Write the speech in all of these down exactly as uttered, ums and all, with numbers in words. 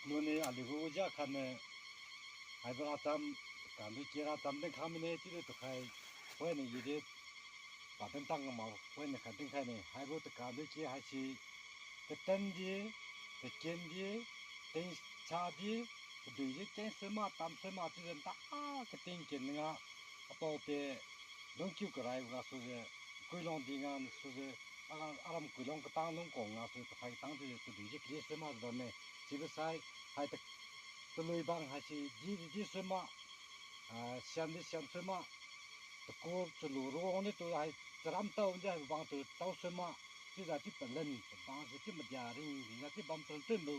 Luni aliu gu ujiakhan ne, haibo ratam, kandui ki ratam dinkhai mine chiujiu tukhai, poine yidi, padin tang ma, poine khat dinkhaine, haibo takandui ki haise, taten di, taken di, tingsa di, kadui di, keng sui ma, tam sui ma, chiujiu ta, kating ken nga, apao te, lungkiu karai gasujiu, Kuilong di nga sujiu, a, aram Kuilong katang lungkong nga sujiu, tukhai katang chiujiu, kadui di kali sui ma bamme, chiubo sai, hai ta, talui bang haise, di di di sui ma, ah, siam di siam sui ma, taku chalu ruang di tu hai charam tao di hai bang tu tao sui ma, chiujiu chiu palen, pabang se chiu madia ring, dijiu chiu bam tun tunbo,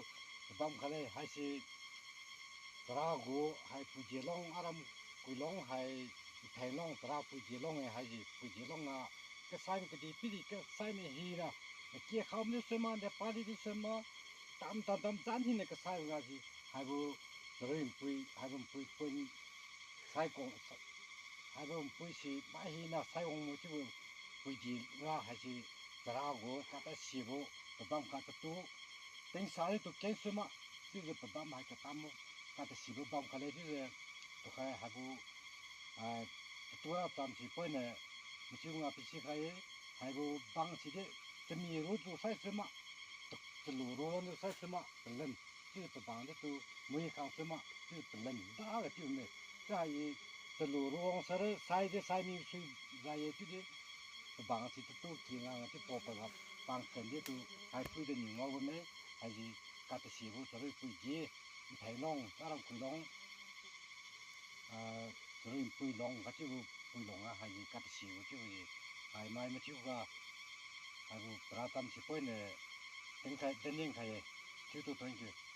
pabam kha le, haise, chara gu, hai Puiji long, aram Kuilong hai, Thailong, chara Puiji long e, haise Puiji long a, kasai kadihpiri kasai ni hina, aki kham di sui ma, de padi di sui ma, tam tam tam jan hina kasai ga si, haibo, charui npui, haibo npui pun, sai kong, haibo npui si, mai hina sai wang mo chiubo, Puiji ra haise, chara gu, kata sibo, pabam kha katu, tingsa di tu keng sui ma, chiujiu pabam hai katam mo, kata sibo bam kha le chiujiu, tukhai haibo, ah, katu ratam si poine, machiu nga pisi khai-e, haibo bang sidi, tami ru tu sai sui ma, ta-, chalu ru wan tu sai sui ma, palen, chiujiu pabang di tu, mui khang sui ma, chiujiu palen, daga chiu me, chiu hai-e, chalu ruang sara, sai di sai mi sui, jai-e chiudi, pabang si tatu ki nga nga chiu po paga, pang ken di tu, hai pui di niu ngao bamme, haise, kata sibo charui pui di, Thailong, aram Kuilong, ah, charui npui long, kachiubo pui long a, haise, kata sibo chiubo-e, hai mai machiu ga, haibo ratam si poine, dinkhai, dinkhai-e, chiu tu thank you.